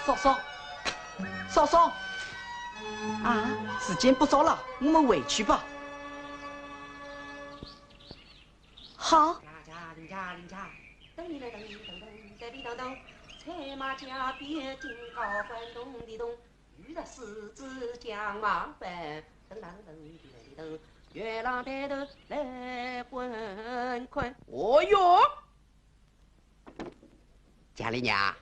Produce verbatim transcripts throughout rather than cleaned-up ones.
嫂嫂，嫂嫂，啊？时间不早了，我们回去吧。好。 哦哟，祥林娘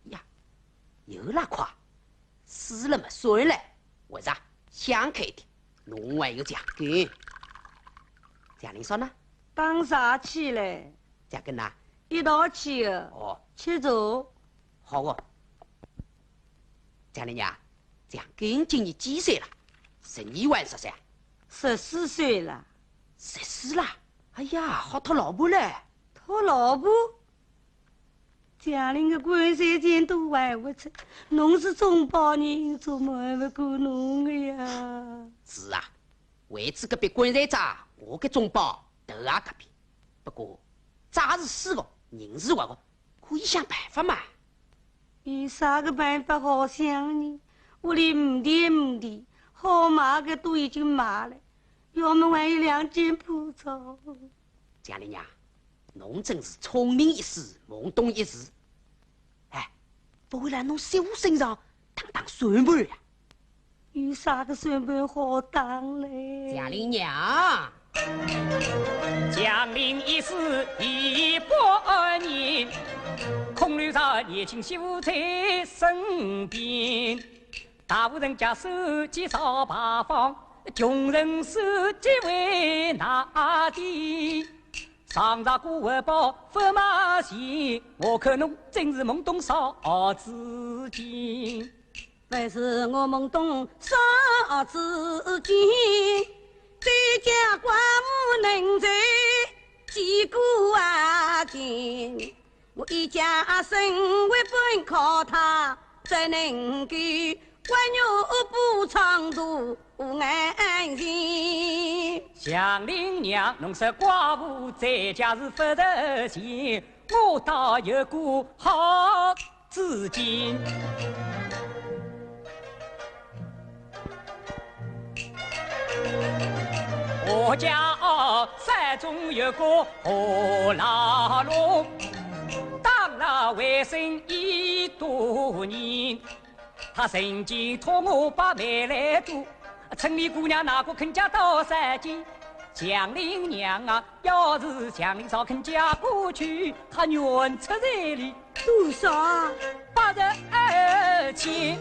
呀，又拉胯，死了么算了，为啥想开点，侬还有墙根。祥林嫂呢？打啥去嘞？墙根呐？一道去的。哦。吃粥。好哦。祥林娘，墙根今年几岁了？十二还是十三？十四岁了。十四啦？哎呀，好讨老婆嘞。讨老婆？祥林个棺材钱都还不出，侬是中保人，怎么还不够侬的呀？是啊，为仔搿笔棺材账，我个中保头也搭边。不过，账是死个，人是活个，可以想办法嘛。 有啥个办法好想呢？屋里没田没地，好卖个都已经卖了，要么还有两间破灶。祥林娘，侬真是聪明一世，懵懂一时。哎，不会来侬媳妇身上打打算盘呀？ 有啥个算盘好打嘞？祥林娘，祥林一世一百年，空留着年轻媳妇在身边。大户人家守节造牌坊，穷人守节为哪点？上着古惑包不卖钱，我看侬真是懵懂少知见。 还是我懵懂少知见，在家寡妇能在几个啊间。我一家生活本靠他，怎能够关牛不床度安闲？祥林娘，侬说寡妇在家是不得闲，我倒有个好 知见。我家哦，山中有个何老龙，当了为生已多年。他曾经托我把媒来做，城里姑娘哪个肯嫁到山间？祥林娘啊，要是祥林嫂肯嫁过去，他愿出彩礼。 多少？八十二千。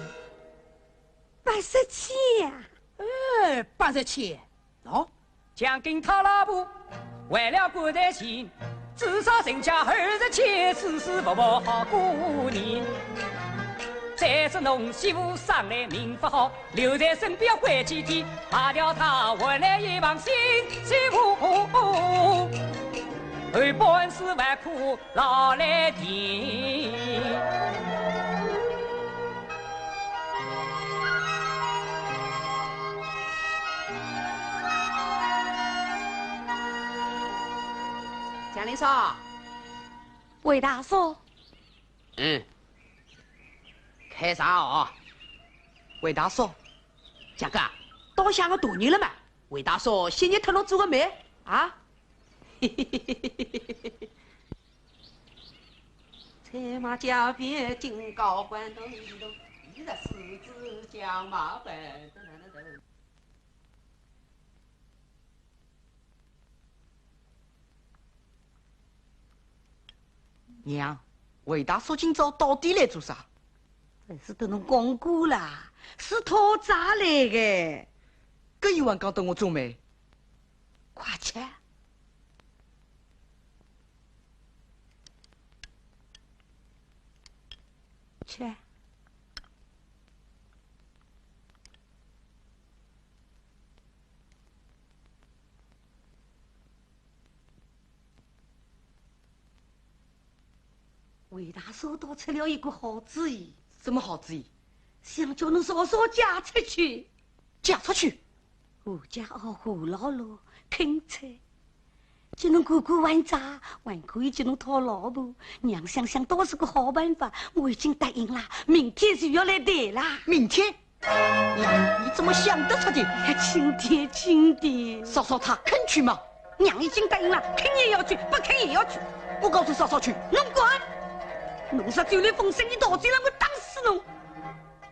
八十千呀？哎，八十千。喏，祥林讨老婆，为了棺材钱，至少剩下二十千，舒舒服服好过年。再说侬媳妇生来命不好，留在身边坏姐姐，卖掉她换来一房新媳妇，后半世还苦 老来的。祥林嫂。魏大叔。嗯。开茶哦。魏大叔，祥哥，倒像个大人了嘛。魏大叔，歇日脱落做个媒啊？ 娘，魏大叔今朝到底来做啥？还是搭侬讲过啦，是讨债来的。搿伊还讲搭我做媒？ 快吃。吃。魏大叔倒出了一个好主意。什么好主意？想叫侬嫂嫂嫁出去。 嫁出去？吴家哦，吴老六肯出。叫侬过过还债，还可以叫侬讨老婆。娘想想倒是个好办法，我已经答应了，明天就要来谈了。明天？娘，你怎么想得出的？哎呀，今天，今天。嫂嫂她肯去吗？娘已经答应了，肯也要去，不肯也要去。我告诉嫂嫂去。侬滚！侬若走漏风声，你到底让我打死侬！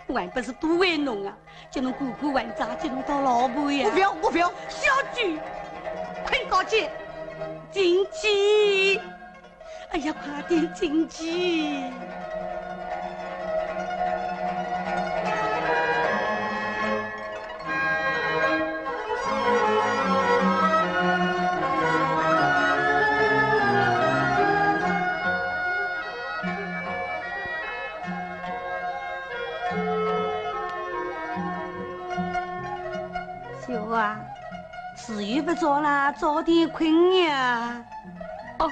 我还不是都为侬啊，叫侬过过还债，叫侬讨老婆呀。我不要，我不要。小鬼，快告解，进去。哎呀，快点进去。 秀啊，时又不早了，早点困呀。哦。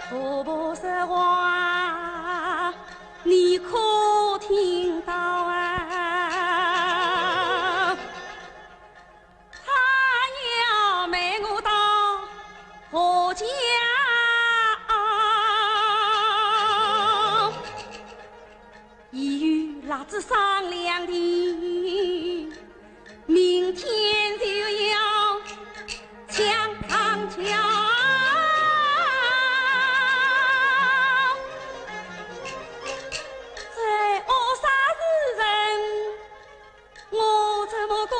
婆婆说话，你可听到啊？她要卖我到何家？已有蜡纸商量的， 明天就要抢上轿。这恶煞之人，我怎么供？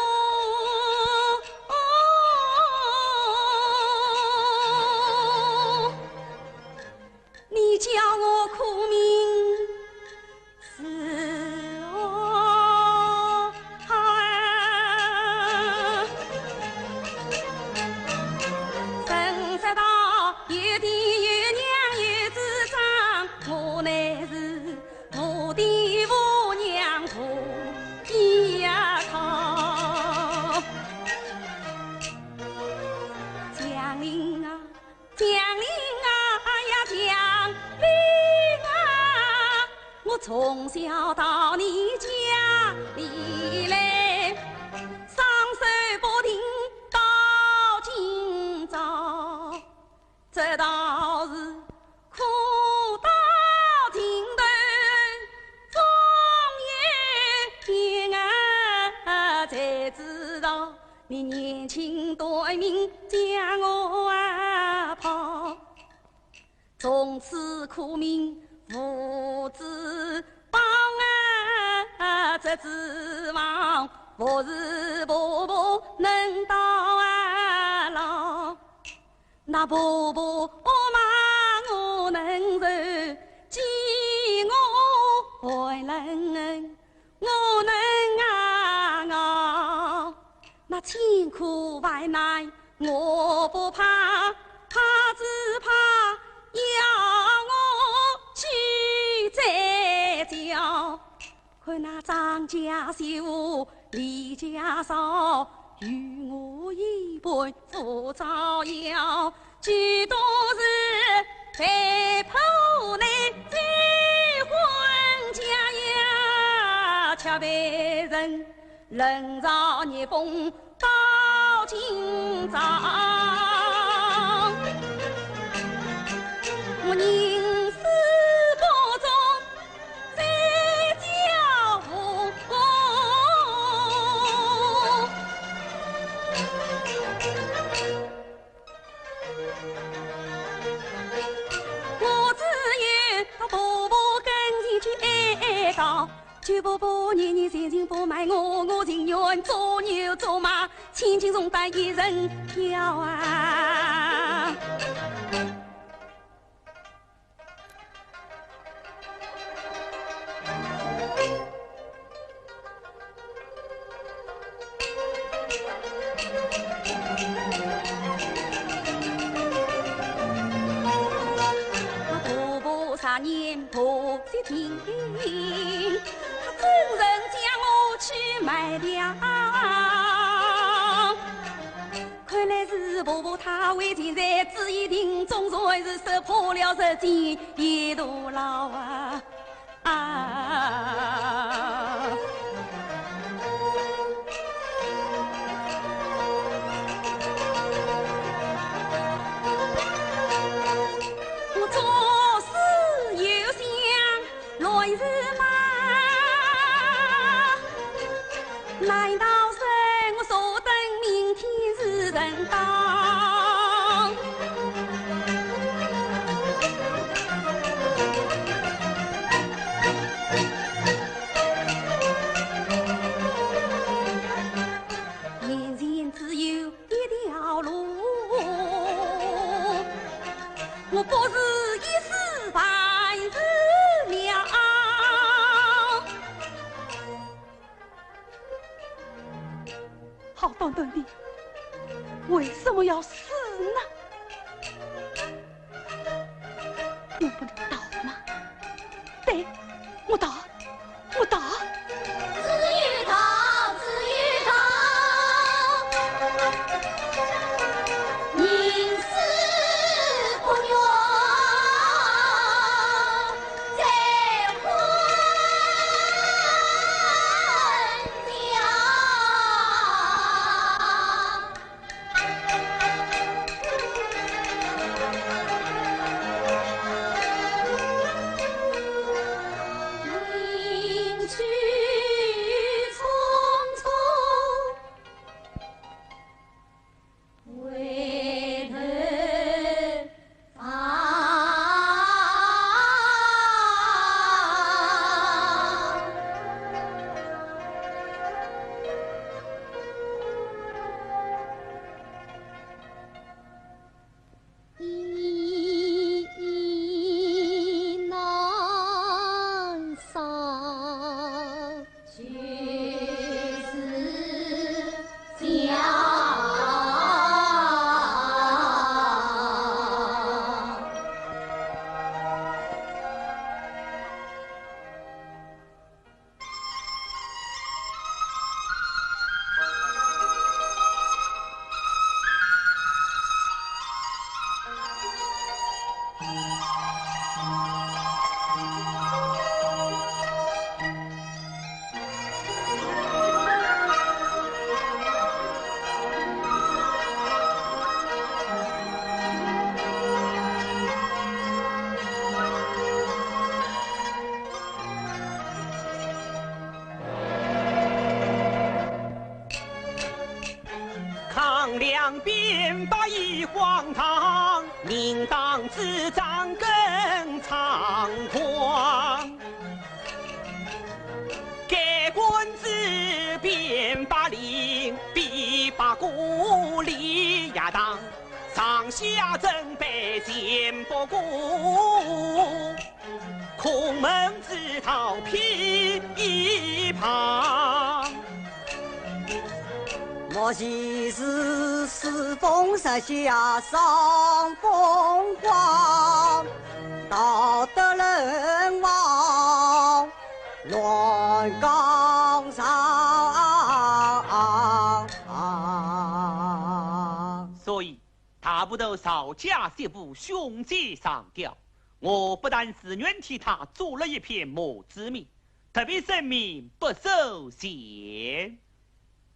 你叫我苦命 是哦，啊，谁知道有爹有娘有主张，我乃是无爹无娘无依靠。祥林啊， 祥林啊呀，祥林啊，我从小到你家里来，双手不停到今朝，这道是苦到尽头，终有一日才知道。 你年轻短命将我啊抛，从此苦命无指望啊，这指望不是婆婆能到啊老。 那婆婆骂我能受，记我还能恨，我能啊熬。那千苦万难我不怕，怕只怕要我去再叫。 看那张家秀，李家嫂，与我一般不招摇，俱都是被迫来追婚家呀，却被人冷嘲热讽到今朝。我宁死不做 这家伙。我只有前程不卖我，我情愿做牛做马，千金重担一人挑啊。 看来是婆婆她为情财志已定，总算是识破了实情，一途劳啊。啊。我做事有想 乱是嘛，难道是我坐等明天是正当？眼前只有 一条路，我不如一死半死了。好端端的，为什么要死呢？ 我不能逃吗？对，我逃，我逃。只有逃，只有逃，宁死不愿再还家。 抗两边八一荒唐，明当主张更猖狂。该官子变八令，比八个里也当，上下准备全不顾。 空门之逃避一旁。莫非是世风日下伤风狂，道德沦亡乱纲常。所以， 大部头赵家媳妇凶奸上吊，我不但自愿替她做了一篇墓志铭，特别声明不收钱。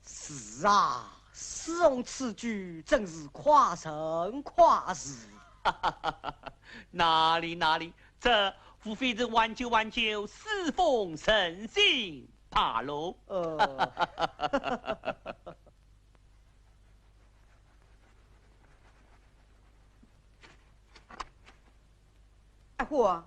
是啊，世风此举真是夸人夸事。哪里哪里，这无非是挽救挽救世风人心罢了。呃。 阿花，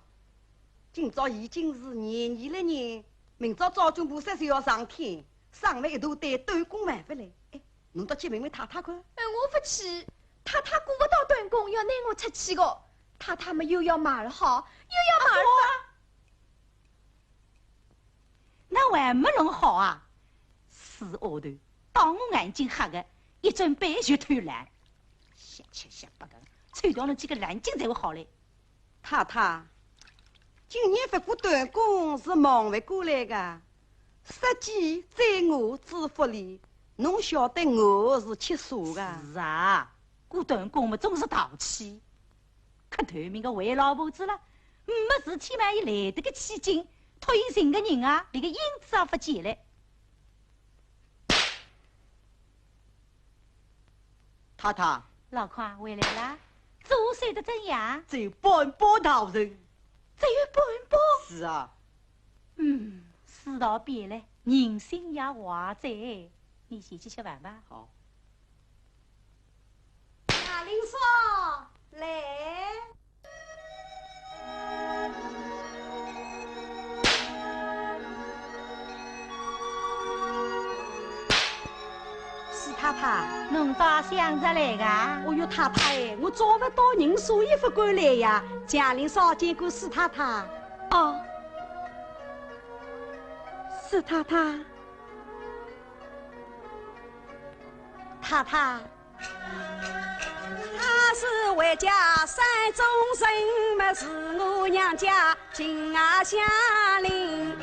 今朝已经是廿二了呢，明朝灶君菩萨就要上天，赏饭一大堆，短工还勿来。哎，侬倒去问问太太看。哎，我勿去，太太顾勿到短工，要拿我出气个。太太么又要买了好，又要买了。啊，我啊，那还没弄好啊？死丫头，当我眼睛瞎个，一转背就偷懒。瞎七瞎八个，抽掉了几个烂劲才会好嘞。 太太，今年勿过短工是忙勿过来个，杀鸡宰鹅煮福礼，侬晓得鹅是吃素个。是啊，过短工么总是淘气。可头面个坏老婆子了，没事体嘛，伊来得个起劲，托伊寻个人啊，连个影子也勿见了。 太太。老邝回来啦？做事得怎样？只有半包大人。只有半包？是啊。嗯，世道变了，人心也坏哉。你先去吃饭吧。好。大林嫂，来。 四太太。侬倒想着来个？哦哟，太太哎，我找勿到人，所以勿敢来呀。祥林嫂见过四太太。哦，四太太。太太。 他是回家山中人，么是我娘家亲啊乡邻。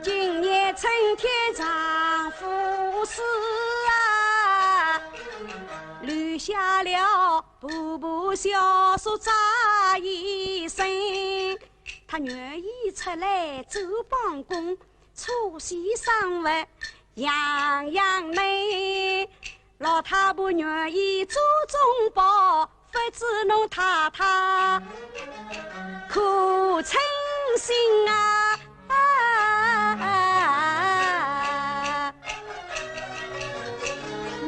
今年春天丈夫死啊，留下了婆婆小叔这一身。他愿意出来做帮工， 初息生活样样美，老太婆愿意做中保，勿知侬太太可称心啊。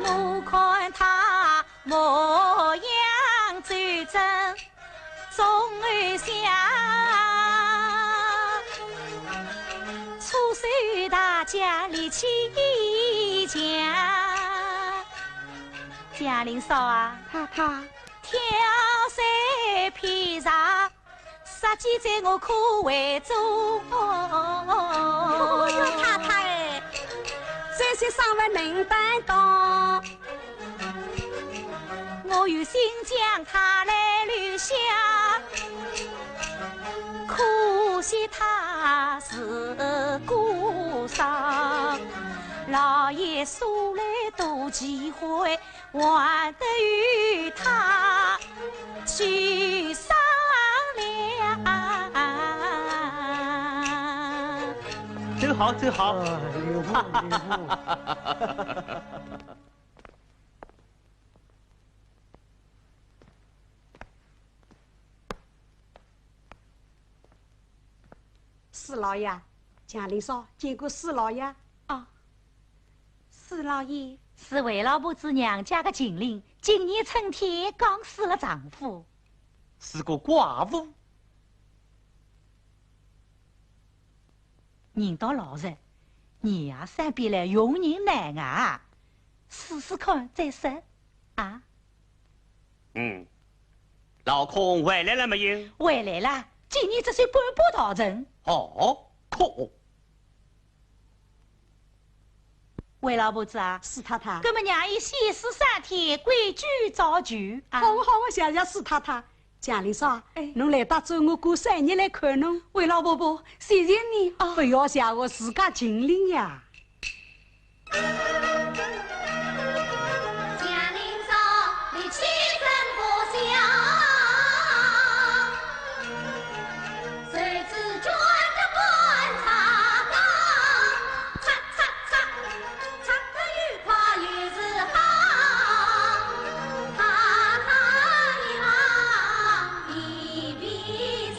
我看她模样最真 总会想，出手大家力气一强。祥林嫂啊，太太。挑水劈柴，杀鸡宰鹅可会做。哦哟，太太哎，这些生活能担当。 我有心将她来留下，可惜她是孤孀，老爷素来多忌讳，还得与她去商量。走好，走好。啊，留步，留步。 四老爷，祥林嫂见过四老爷。啊，四老爷。是卫老婆子娘家个近邻，今年春天刚死了丈夫。是个寡妇。 人倒老实，年纪上边来用人难啊，试试看再说啊。嗯，老孔回来了没有？回来了，今年只算半步到人。哦，可恶。卫老婆子啊，四太太。搿么让伊先试三天，规矩照旧啊。好啊，好啊，谢谢四太太。 祥林嫂，哎。侬来得早，我过三日来看侬。卫老婆婆，谢谢你啊。勿要谢我，自家尽力呀。祥林嫂，你气真不小，谁知卷着棺材刀，嚓嚓嚓。 唱得又快又是好，哈哈一行一比笑。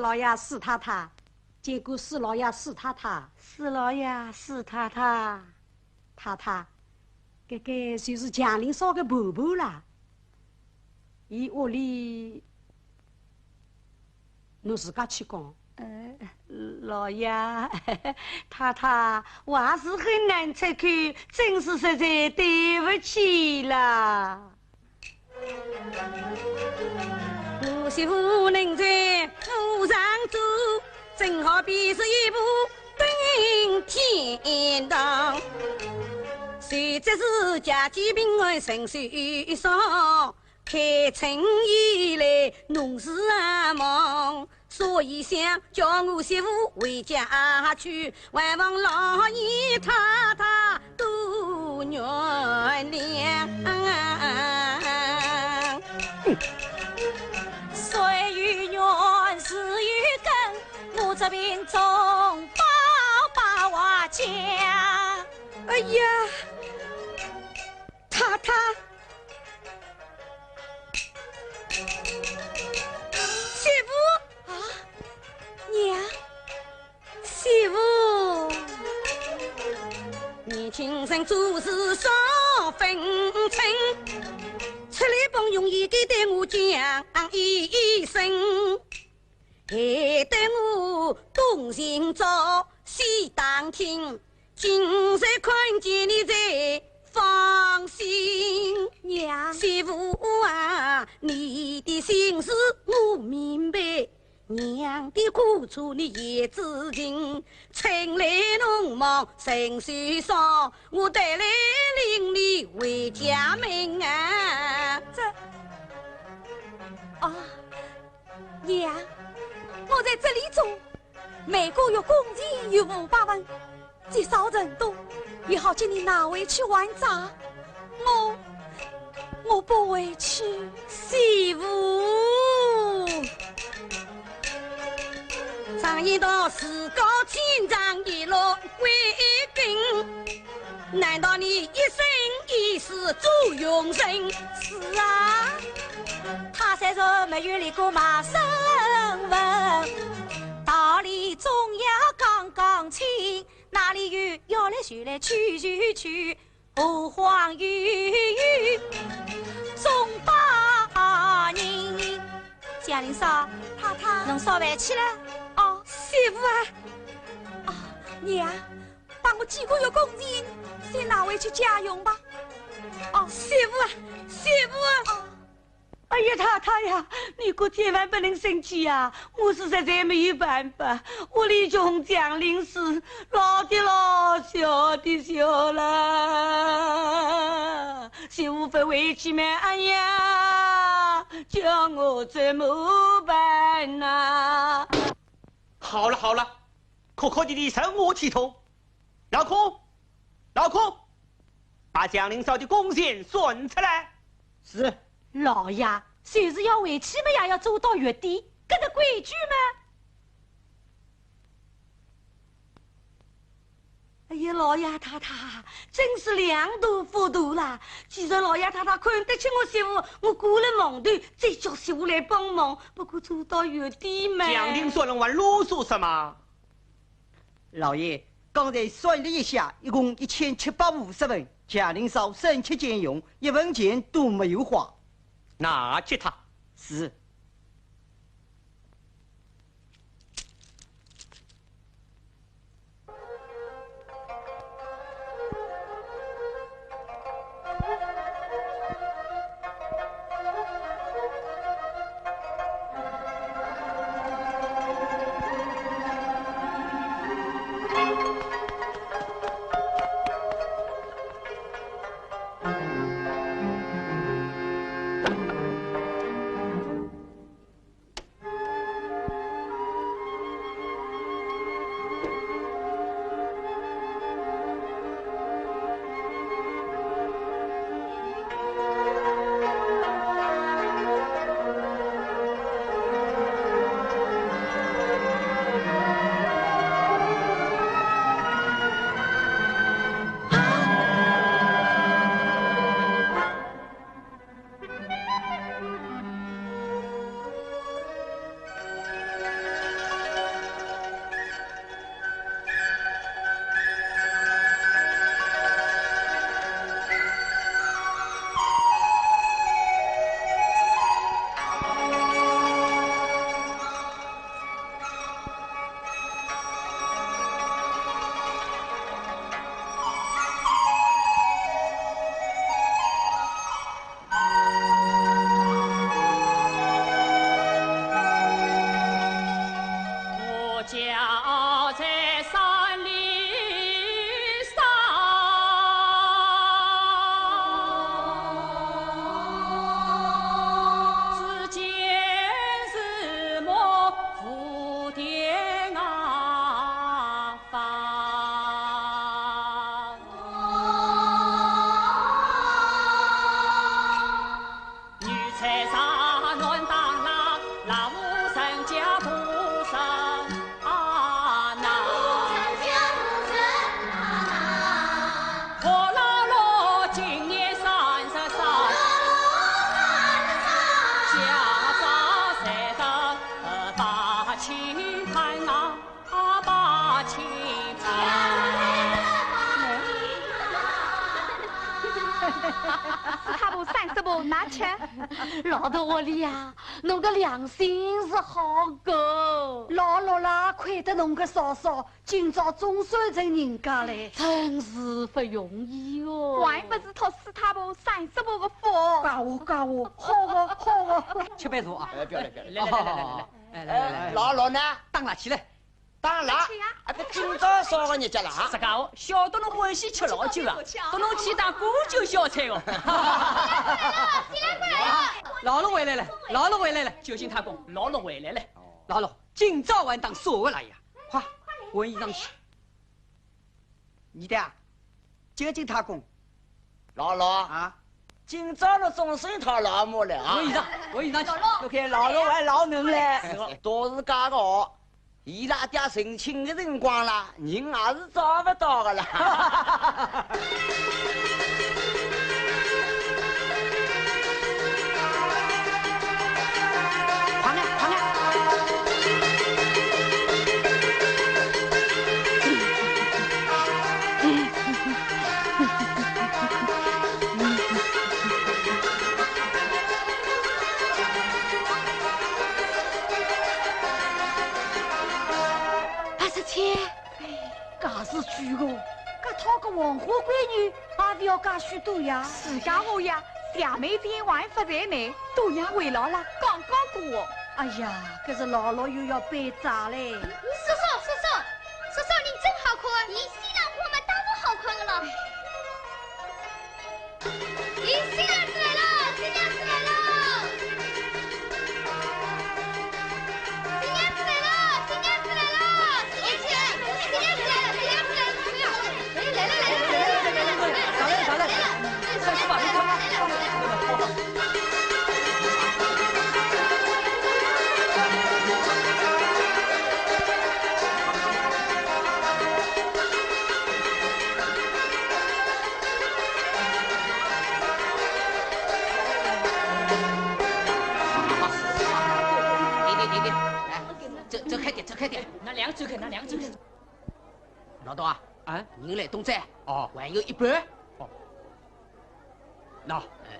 老爷、四太太，见过四老爷、四太太。四老爷、四太太。太太，搿个就是祥林嫂个婆婆啦。伊屋里，侬自家去讲。呃，老爷、太太，我还是很难出口，真是实在对不起啦。 我媳妇能在府上做，正好比是一步登天堂。谁知是家家平安人寿少，开春以来农事啊忙，所以想叫我媳妇回家去，还望老爷太太 多原谅。水有源，树有根，我这病重，包包还讲。哎呀，太太，媳妇啊，娘。 媳妇。年轻人做事少分寸，出来碰容易的对我讲一声，害得我东寻找西打听，今日看见你才放心。娘。媳妇啊，你的心事我明白， 娘的苦楚你也知情，春来农忙人寿少，我特来领你回家门啊。这，啊，娘，我在这里做，每个月工钱有五百文， 积少成多，也好给你拿回去还债。我，我不回去。媳妇。常言道，自家千丈一落归根，难道你一生一世做佣人？是啊，他虽然没有立过卖身份，道理总要讲讲清。 哪里有要来就来，去就去，何况有中大人？祥林嫂，太太。侬少回去了。哦，媳妇啊。哦，娘，把我几个月工钱先拿回去家用吧。哦，媳妇啊，媳妇啊。哦。 哎呀，太太呀，你可千万不能生气呀！我是实在没有办法，屋里穷祥林死，老的老，小的小了。媳妇不回去嘛，哎呀，叫我怎么办呐？好了好了，哭哭啼啼成何体统？ 老孔，老孔，把祥林嫂的工钱算出来。是。老爷，就是要回去嘛，也要做到月底，搿个规矩嘛。哎呀，老爷太太，真是量大福大啦！既然老爷太太看得起我媳妇，我过了忙头，再叫媳妇来帮忙，不过做到月底嘛。祥林嫂，侬还啰嗦什么？ 老爷，刚才算了一下，一共一千七百五十文，祥林嫂省吃俭用，一文钱都没有花。拿给他。是。四太婆、三叔婆，拿吃。老头屋里呀，侬个良心是好个。老六啦，亏得侬个嫂嫂，今朝总算成人家嘞。真是不容易哦。还不是托四太婆、三叔婆个福。家伙，家伙，好个，好个。吃杯茶啊。哎，不要了，不要了。来，来，来，来，来，来，来，来。哎，老六呢？打了起来。 打了？是呀。啊，搿今朝啥个日脚啦？自家哦，晓得侬欢喜吃老酒啊，搭侬去打过酒小菜哦。老六回来了，老六回来了，酒醒太公，老六回来了。老六，今朝还打啥个啦呀？快，换衣裳去。你的啊，酒醒太公。 老六啊，今朝侬总算讨老婆了啊？换衣裳，换衣裳去。侬看老六还老嫩嘞。是哦。都是介个哦，伊拉爹成亲个辰光啦，人也是找勿到个啦。快眼，快眼。 八十千。哎，介是贵个，搿讨个黄花闺女也勿要介许多呀。是介话呀，谢媒钿还勿在内，都让回老了讲讲过。哎呀，搿是老六又要背债嘞。叔叔，叔叔，叔叔，你真好看啊，你 新郎官嘛，当然好看的了。咦，新娘子来了，新娘子来了！新娘子来了，新娘子来了，新娘子来了，新娘子来了，新娘子来了，新娘子来了！哎，来了，来了，来了，来了，来了，来了，来了，来了，来了，来了。 停停停停，哎，走，走开点，走开点。拿两只开，拿两只开。老大啊，啊？人来东哉，哦。还有一半。哦。喏。哎，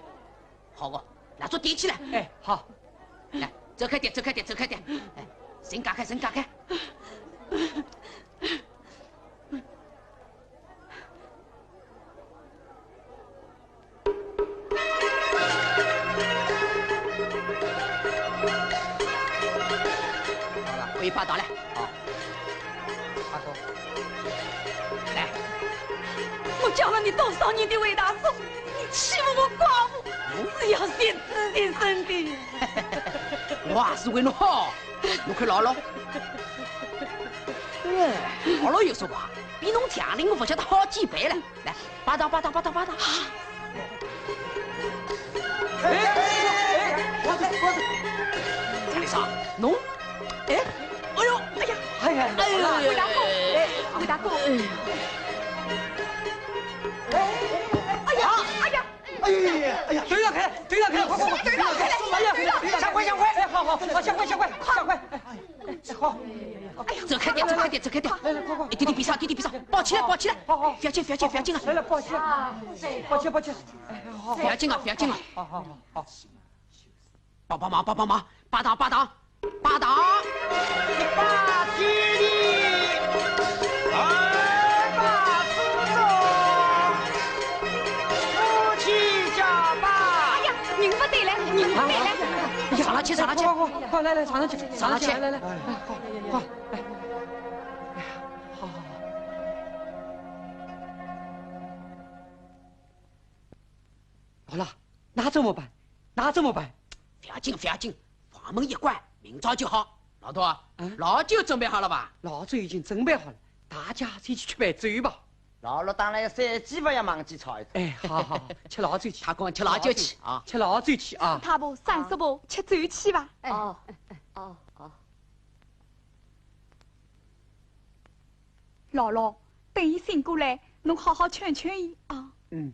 好个，蜡烛点起来。哎，好。来，走开点，走开点，走开点。哎，绳解开，绳解开。 好了，可以拜堂了。好。阿公。来。我叫了你多少年的魏大叔，你欺负我寡妇，我是要寻子寻孙的。我也是为侬好，侬看老六。哎，老六有数吧？比侬强的我不晓得好几倍了。 来，拜堂，拜堂，拜堂，拜堂。哎，哎，哎，哎，我走，我走。张先生，侬，哎，哎呦，哎呀，哎呀，哎呦，魏大哥，哎，魏大哥。哎，哎呀，哎呀，哎呀，哎呀，哎呀，腿让开，腿让开，快，快，快，腿让开，哎呀，腿让开，哎呀，下跪，下跪，哎，好，好，好，下跪，下跪，哎，哎，好。 走开点，走开点，走开点。来，来，快，快。哎，弟弟闭上，弟弟闭上，抱起来，抱起来。好，好。不要紧，不要紧，不要紧啊。来，来，抱起来。抱起来，抱起来。哎，好，好。不要紧啊，不要紧啊。好，好，好，好。帮帮忙，帮帮忙，拜堂，拜堂，拜堂。一拜天地，二拜祖宗，夫妻交拜。哎呀，人不对了，人不对了。上来去，上来去。快，快，快，快，来，来，上来去，上来去，上来去。来，来，来。哎，好，好，哎。 哎呀，好，好，好。好了，那怎么办？那怎么办？不要紧，不要紧，房门一关，明朝就好。老头啊，嗯？老酒准备好了吧？老酒已经准备好了，大家一起去吃杯酒吧。老六当然要三句不要忘记吵一吵。哎，好，好，好，吃老酒去。他跟我吃老酒去啊。吃老酒去啊。四太婆、三叔婆，吃酒去吧。哎。哦，哦，哦。 老六，等伊醒过来，侬好好劝劝伊啊。嗯。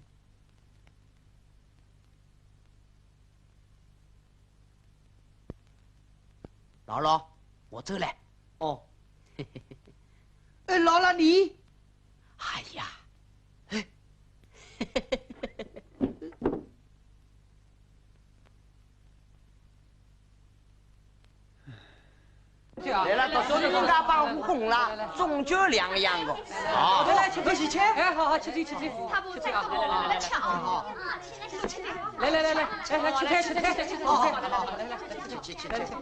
老六，我走了。哦。哎，老六你？哎呀，哎。啦，总觉两样个。啊，来，来，吃东西，吃。哎，好，好，吃去，吃去。他不在跟我们抢。好，好。来，来，来，来，来，来，吃菜，吃菜，吃菜。好，好，好，来，来，吃，吃，吃，吃，吃。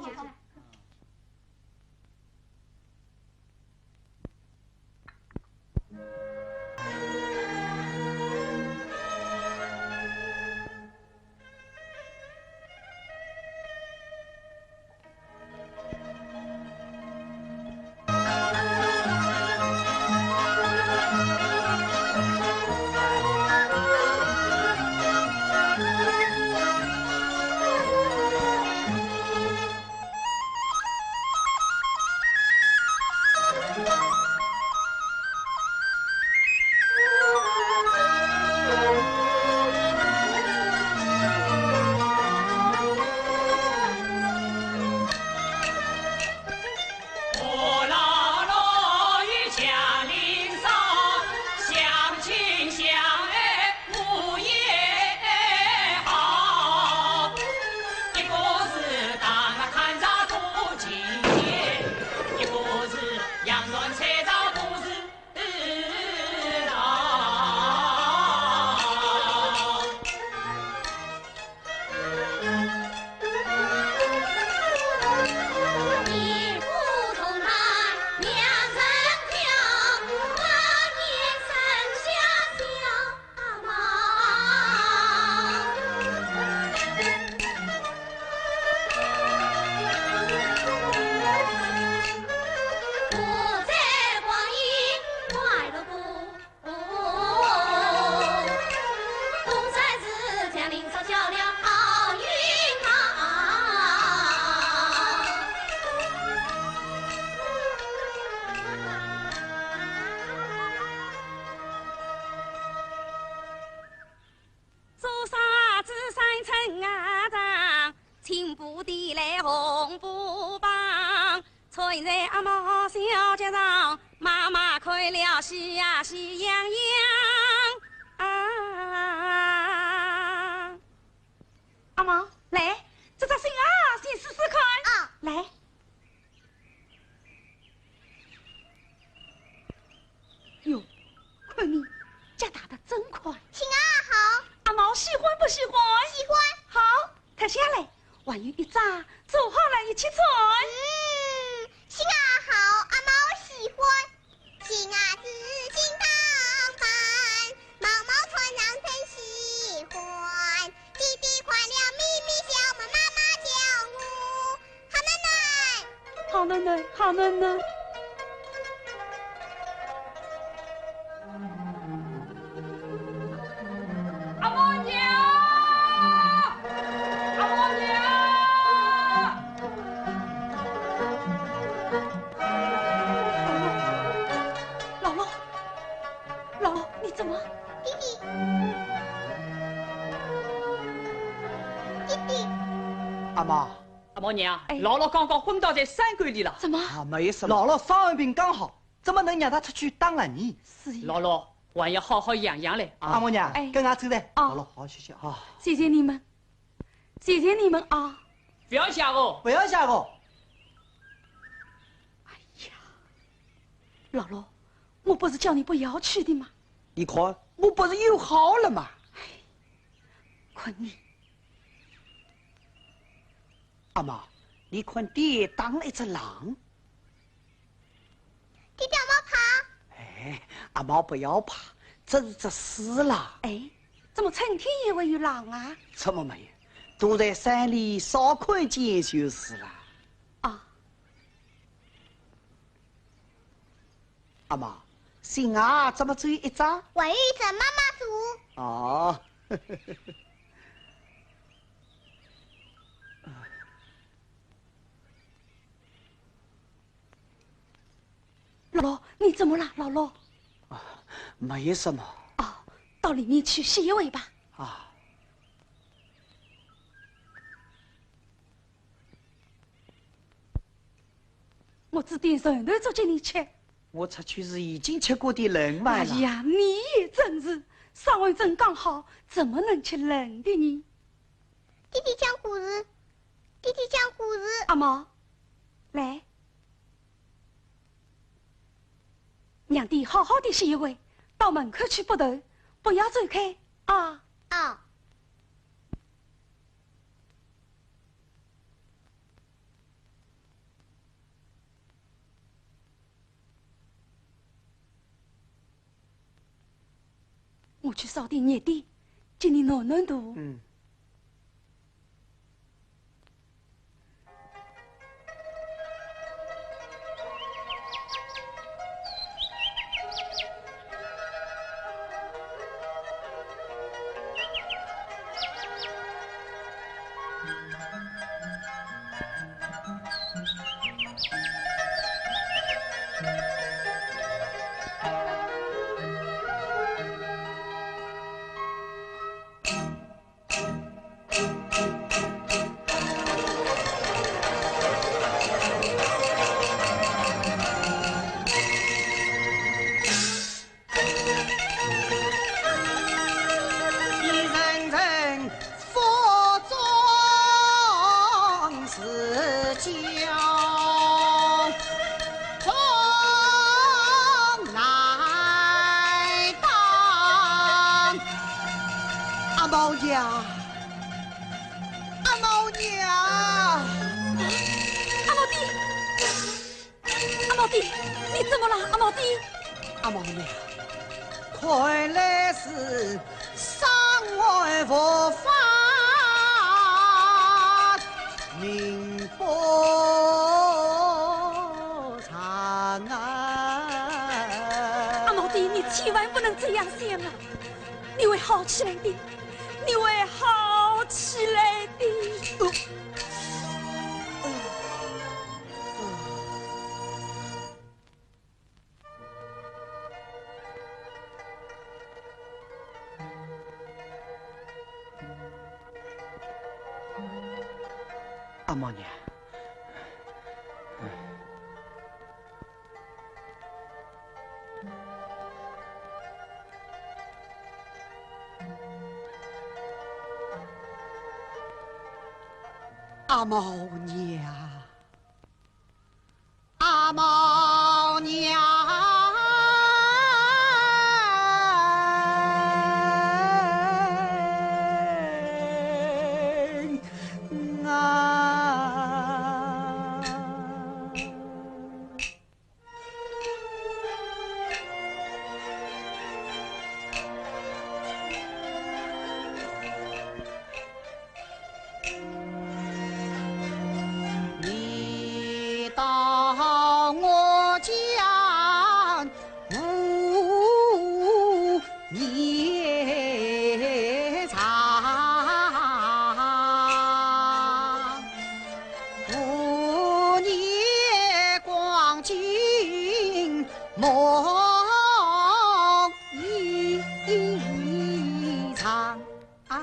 做啥子三春啊长，青布提来红布绑，穿在阿毛小脚上，妈妈看了喜呀喜洋洋啊。阿毛，来，这只新鞋先试试看。啊。来。 哟，看你脚踏得真快。新鞋好。阿毛喜欢不喜欢？喜欢。好，脱下来，还有一只，做好了一起穿。嗯，新鞋好，阿毛喜欢。新鞋子新打扮，毛毛穿上真喜欢。弟弟看了咪咪笑，妈妈叫我 好囡囡，好囡囡，好囡囡。阿毛娘，阿毛娘。老罗，老罗，你怎么？弟弟，弟弟。阿毛。 阿毛娘，哎。老老刚刚昏倒在山沟里了。怎么？啊，没什么。老老伤寒病刚好，怎么能让他出去打人呢？是呀。老老还要好好养养嘞啊。阿毛娘，哎。跟俺走嘞。哦。老老好好休息啊。谢谢你们，谢谢你们啊。不要谢哦。不要谢哦。哎呀，老老，我不是叫你不要去的吗？你看，我不是又好了吗？哎，看你。 阿毛，你看爹打了一只狼。爹爹，阿毛怕。哎，阿毛不要怕，这是只死狼。哎，怎么春天也会有狼啊？怎么没有？躲在山里少看见就是了。啊。 阿毛，新鞋怎么只有一只？还有一只，妈妈做。哦。老罗，你怎么了，老罗？啊，没什么。哦，到里面去歇一会吧。啊。 我只点馒头粥给你吃。我出去时已经吃过点冷饭了。哎呀，你也真是，伤寒症刚好，怎么能吃冷的呢？弟弟讲故事，弟弟讲故事。阿毛，来。让爹好好地歇一会，到门口去拨头，不要走开啊。啊。 我去烧点热的，给你暖暖肚。嗯。 一人人腹中是娇，重难担。阿毛娘，阿毛娘。阿毛爹，阿毛爹，你怎么了，阿毛爹？阿毛娘，看来是伤寒复发，命不长啊。阿毛爹，你千万不能这样想啊！你会好起来的，你会好起来的。呃，呃，呃。 阿毛娘。阿毛娘。 阿毛娘。你到我家无夜长，无夜光景梦一场。 啊，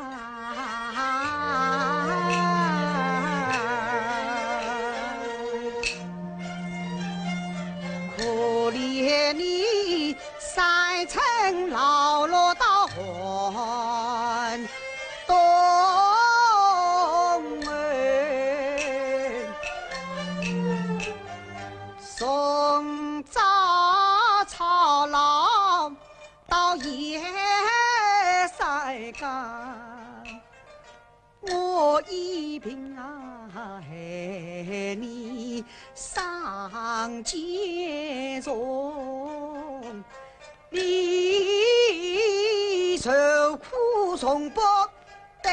可怜你三春老落到寒冬哎，从早操劳 到夜三更，我一并啊害你上街中，你受苦从不 得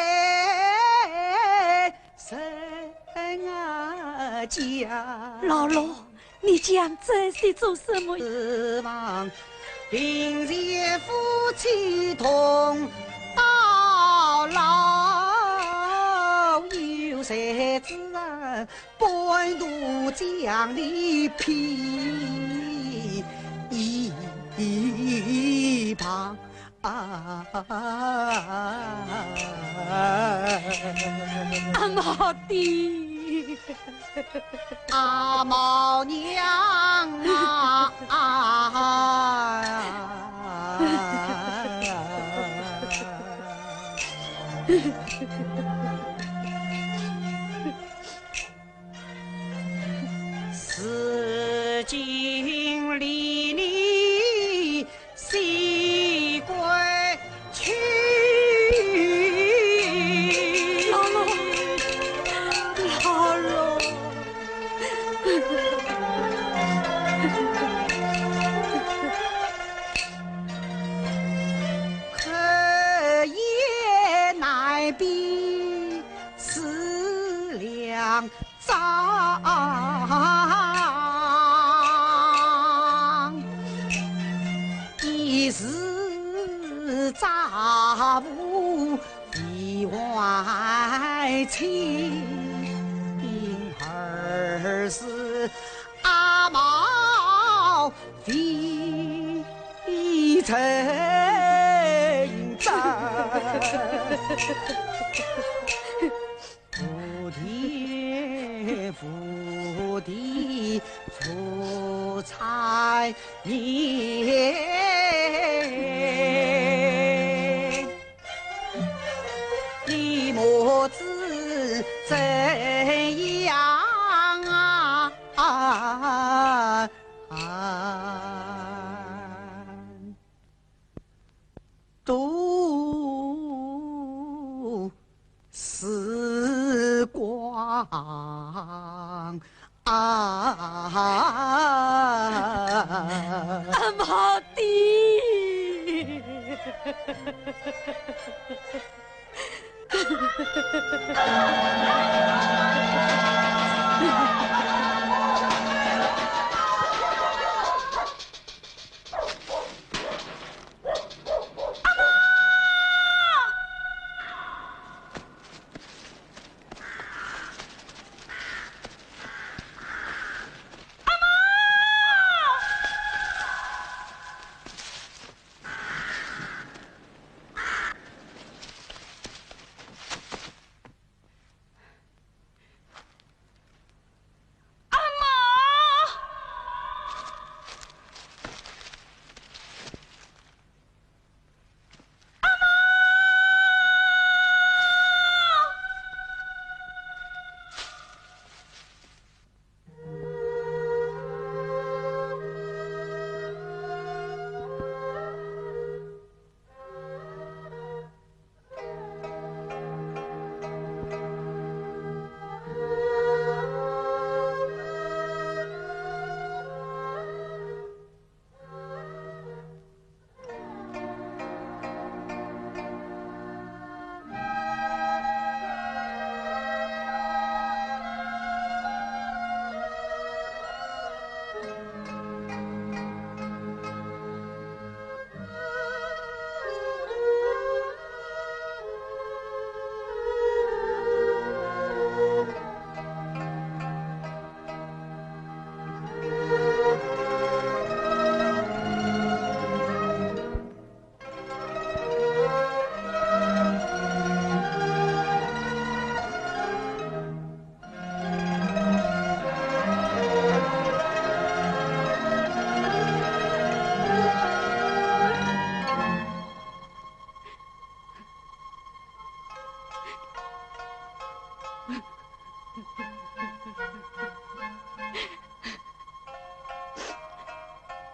人啊家。老六，你讲这些做什么？指望贫贱夫妻同到老，有谁知啊，半途将你撇一旁。 啊，阿毛爹，阿毛娘啊，如今离你张，一时咋无意外情，二是阿毛未曾到。 无天无地出差人，你母子怎样啊？ 度时光啊。阿毛爹！阿毛！阿毛！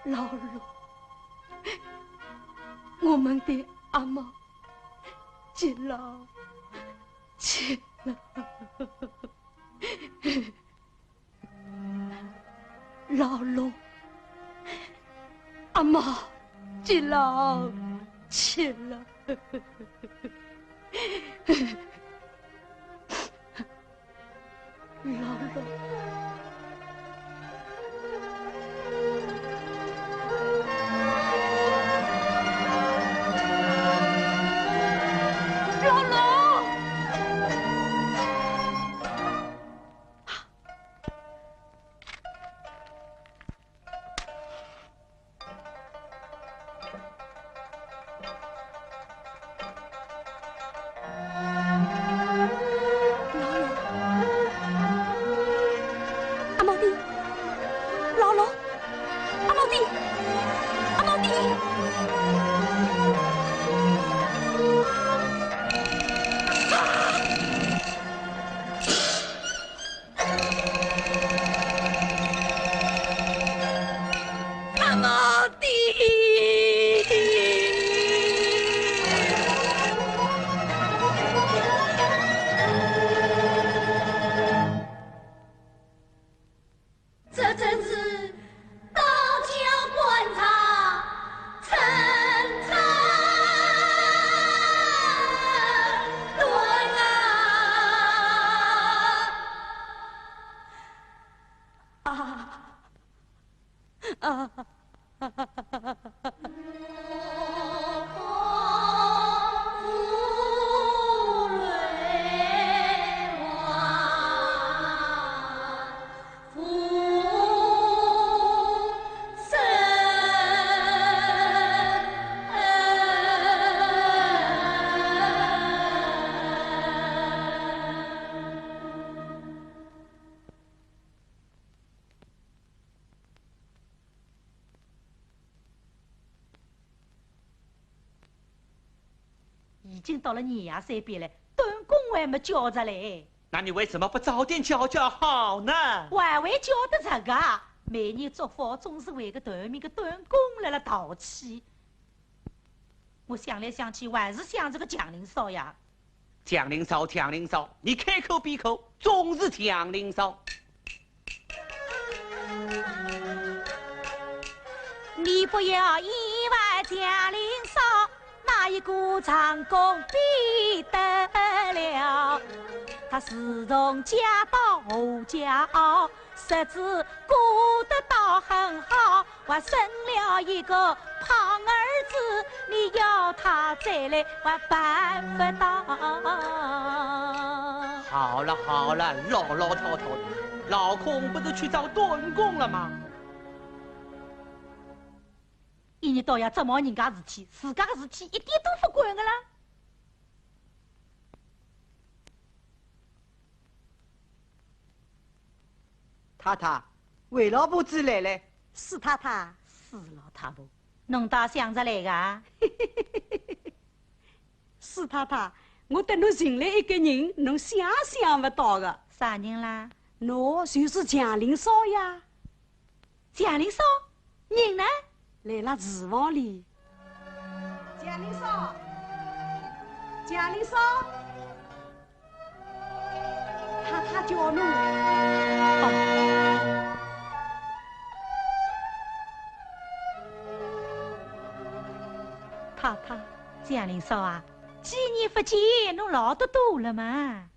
老龙，我们的阿毛接牢去了。 老龙，阿毛接牢去了。老龙，老龙。 老今到了年夜三边了，短工还没叫着嘞。那你为什么不早点叫叫好呢？还会叫得着个？每年祝福总是为个短命个短工来了淘气。我想来想去，还是想这个祥林嫂呀。祥林嫂，祥林嫂，你开口闭口总是祥林嫂。你不要以为祥林嫂，那一个长工比得了。她自从嫁到何家，日子过得倒很好，还生了一个胖儿子，你要她再来，还办不到。好了好了，老老套套的，老孔不是去找短工了吗？一日到夜只忙人家事体，自家个事体一点都不管个啦。太太，卫老婆子来了。是太太。是老太婆，侬倒想着来个？ 是太太，我搭侬寻来一个人，侬想想勿到个。啥人啦？喏，就是祥林嫂呀。祥林嫂？人呢？来了厨房里。祥林嫂，祥林嫂。 太太叫侬。哦。太太，祥林嫂啊，几年不见，侬老得多了嘛。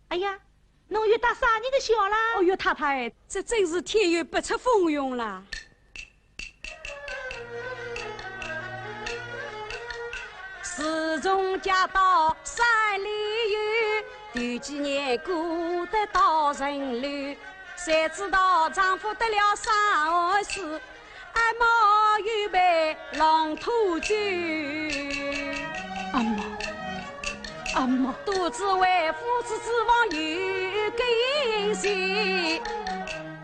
哎呀，侬又搭啥人个笑啦？哦哟，太太，这真是天有不测风云啦。 自从嫁到山里去，头几年过得倒顺溜，谁知道丈夫得了伤寒死，阿毛又被狼拖走。阿毛，阿毛。独自为夫子厨房有根线，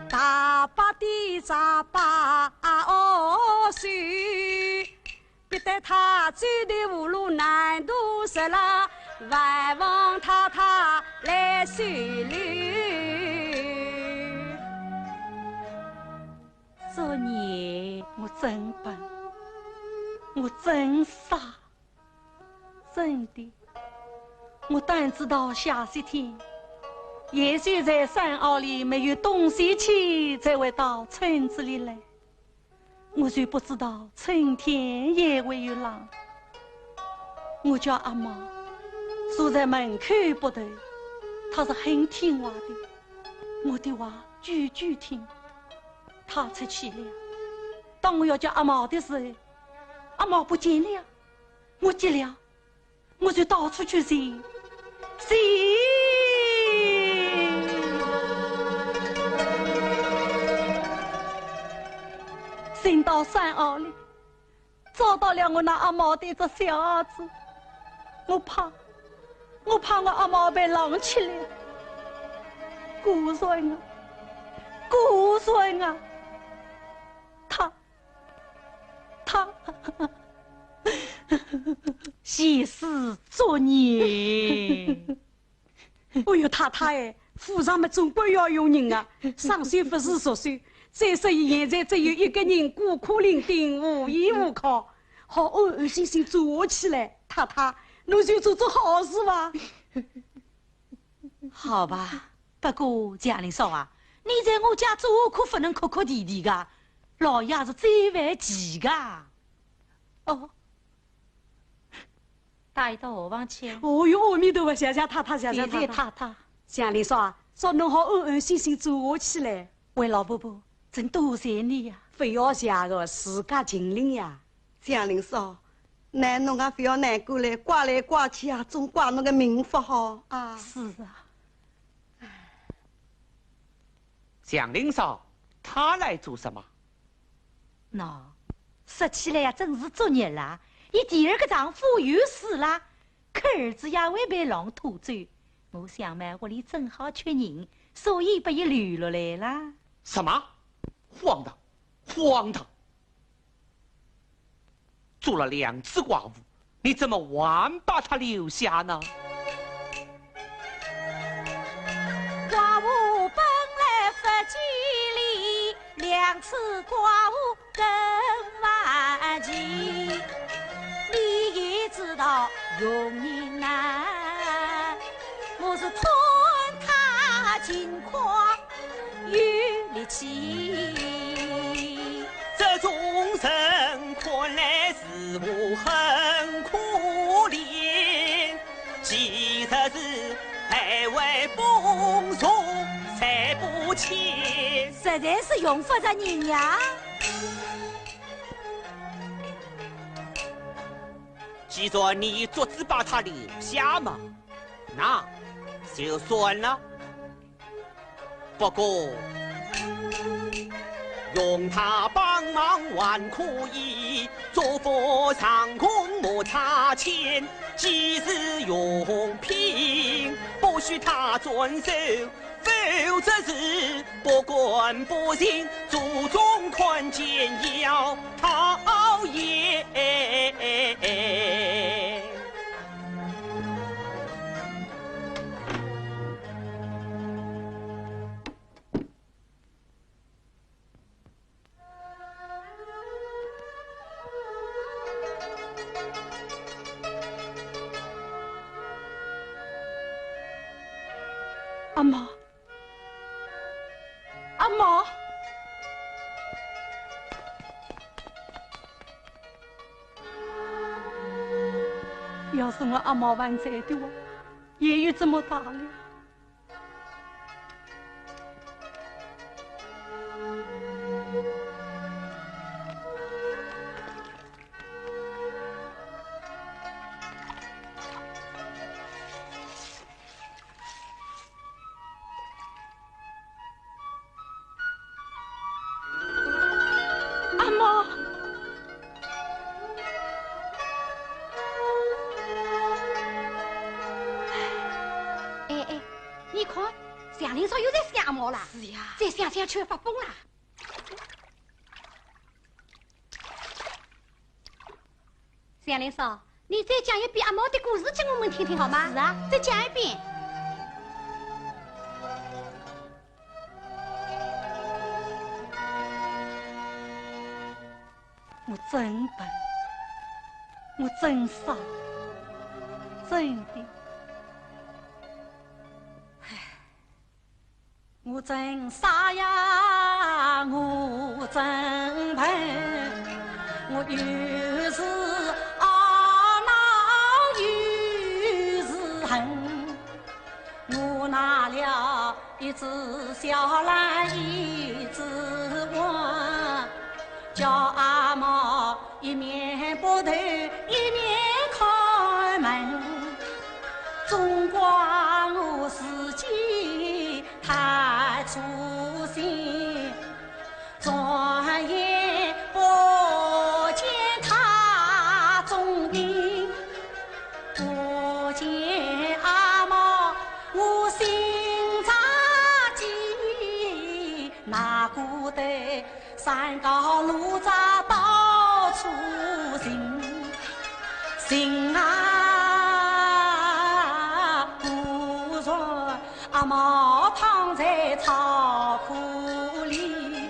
大把的扎把哦水。 逼得他走投无路难度死了，还望太太来收留。昨夜我真笨，我真傻，真的，我单知道下雪天，野兽在山坳里没有东西吃，才会到村子里来。 我就不知道春天也会有狼。我叫阿毛坐在门口不动，他是很听话的，我的话句句听。他出去了，当我要叫阿毛的时候，阿毛不见了，我急了。 我就到处去寻，寻，寻到山坳里，找到了我那阿毛的只小鞋子。我怕，我怕我阿毛被狼吃了。果然啊，果然啊，他 他前世作孽。哎哟，太太哎，府上么总归要用人啊，生手不如熟手，再说伊现在只有一个人，孤苦伶仃，无依无靠，好安安心心做下去嘞。太太，侬就做做好事吧。 好吧，不过祥林嫂啊，你在我家做可不能哭哭啼啼个，老爷是最犯忌个。哦，带伊到后房去。哦哟，阿弥陀佛，谢谢太太，谢谢太太。谢谢太太。祥林嫂啊，祝侬好安安心心做下去嘞。 喂，老婆婆，真多谢你呀。不要谢个，自家尽力呀。祥林嫂，乃侬也不要难过嘞，怪来怪去啊，总怪侬个命不好啊。是啊。祥林嫂，她来做什么？喏，说起来呀，真是作孽啦，伊第二个丈夫又死啦， 可儿子也会被狼拖走。我想嘛，屋里正好缺人，所以把伊留落来啦。什么？荒唐，荒唐！做了两次寡妇，你怎么还把她留下呢？寡妇本来不讲理，两次寡妇更万气。你也知道用人难，我是看她情况 有力气。这种人看来是我很可怜，其实是害坏风俗才不欠。实在是用不着人呀。既然你做主把她留下嘛，那就算了。 不过，用她帮忙还可以，做副长工莫差遣，几时用兵，不许她转手，否则是不干不净，祖宗看见要讨厌。 阿毛，阿毛，要是我阿毛还在的话，也有这么大了。 阿毛。哎，哎，你看，祥林嫂又在想阿毛啦。是呀。再想想就发疯啦。 祥林嫂，你再讲一遍阿毛的故事给我们听听好吗？是啊，再讲一遍。我真笨，我真傻，真的。唉。 我真傻呀，我真笨，我有时懊恼有时恨。我拿了一只小篮，一只碗，叫阿毛一面剥头，一面看门。总怪我自己 太粗心，转眼不见她踪影。不见阿毛，我心着急，哪顾得 山高路窄到处寻，寻啊，忽然阿毛躺在草窠里，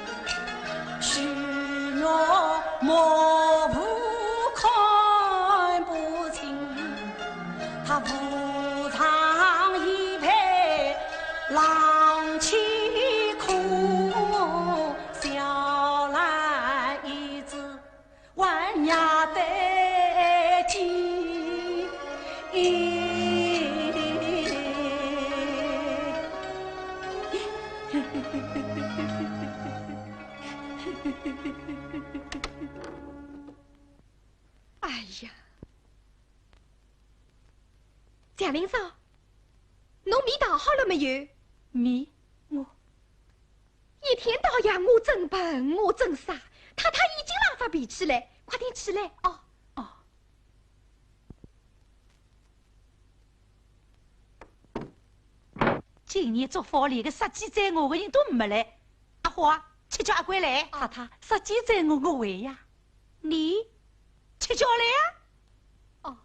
虚弱模糊看不清，他扶上椅背，浪起空。 小篮一只弯呀得紧。哎呀，祥林嫂，侬米淘好了没有？米，我 一天到夜我真笨，我真傻，太太已经辣发脾气了，快点起来哦。哦。今年祝福连个杀鸡宰鹅的人都没来。阿花，吃叫阿贵来。太太，杀鸡宰鹅我会呀。你吃叫来呀？哦。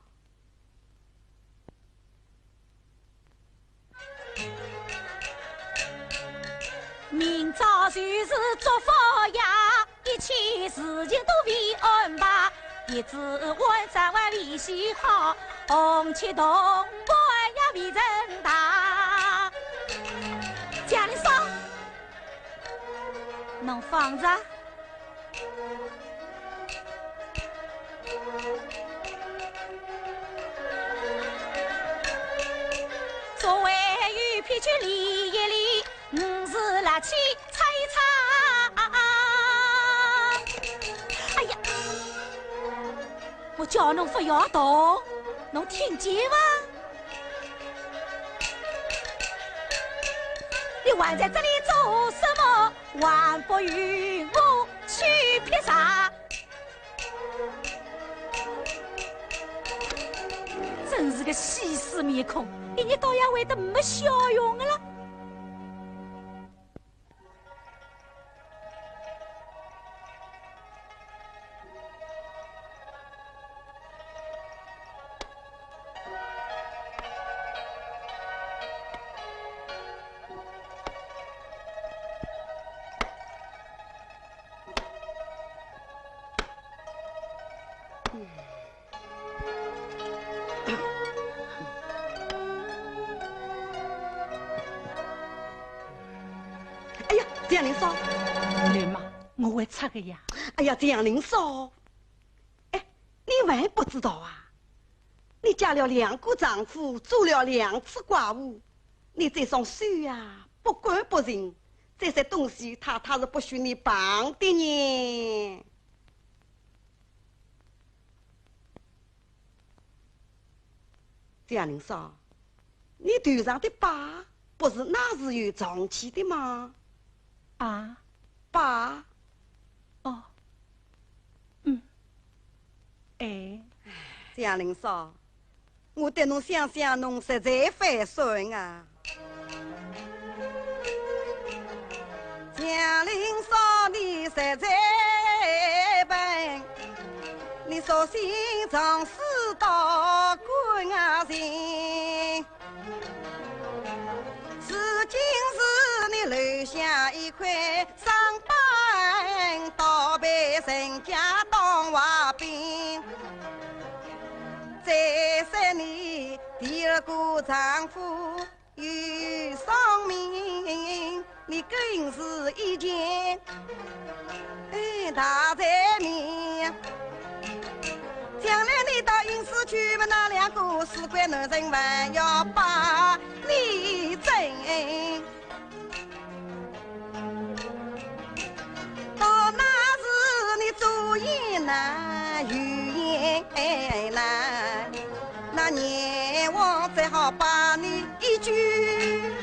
就是祝福呀，一切事情都会安排。叶子湾早晚会修好，红旗同伴呀会成大。祥林嫂，侬放着。 所谓有脾气理一理，五事辣气擦一擦。哎呀，我叫侬勿要动，侬听见伐？你还在这里做什么？还不与我去劈柴！ 真是个死尸面孔，一日到夜会得没笑容的了。 哎呀，祥林嫂。刘妈，我会擦的呀。哎呀，祥林嫂，哎，你还不知道啊？你嫁了两个丈夫，做了两次寡妇，你这双手呀，不干不净，这些东西太太是不许你碰的呢。 祥林嫂，你头上的疤不是那时候长起的吗？啊？疤？哦，嗯，哎。祥林嫂，我对侬想想，侬实在会算啊。 祥林嫂，你实在笨，你索性从实到官啊行。如今是你留下一块伤疤，倒被人家当坏兵。再说你第二个丈夫 有双名，你更是一件，哎，大罪名。将来你到阴司去嘛，那两个死鬼男人还要把你整。 到那时你左言难右言难，那阎王只好把你一举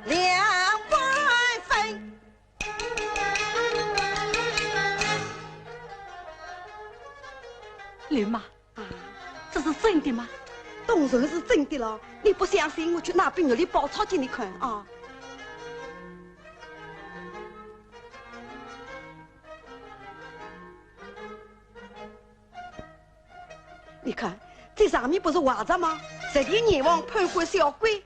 两万分。刘妈， 啊，这是真的吗？当然是真的了，你不相信，我去拿本玉历宝钞给你看啊。你看，这上面不是画着吗？十殿阎王判官小鬼。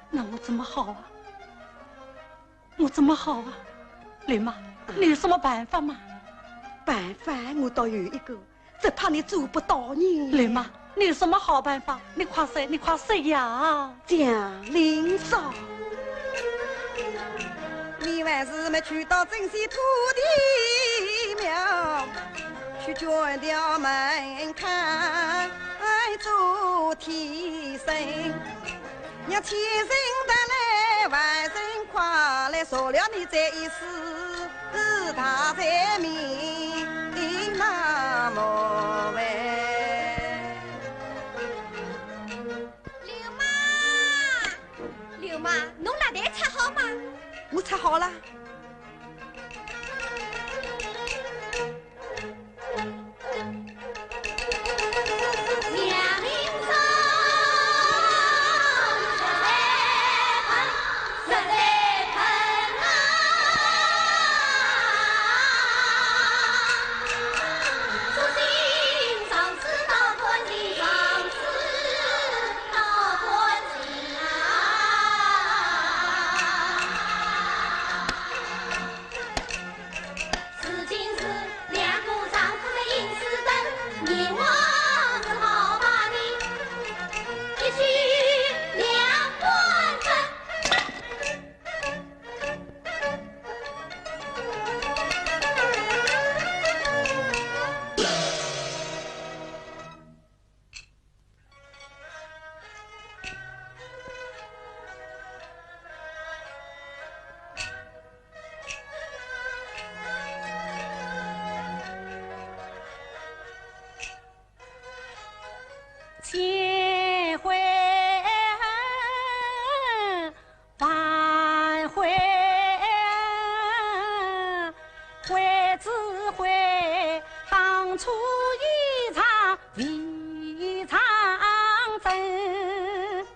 那我怎么好啊？我怎么好啊？刘妈，你有什么办法吗？办法我倒有一个，只怕你做不到呢。刘妈，你有什么好办法？你快说，你快说呀！祥林嫂，你还是没去到镇西土地庙，去捐条门槛做替身。 让千姓得来万姓快来，赦了你这一世大罪名，那么喂。刘妈，刘妈，侬蜡台擦好吗？我擦好了。一场非常真。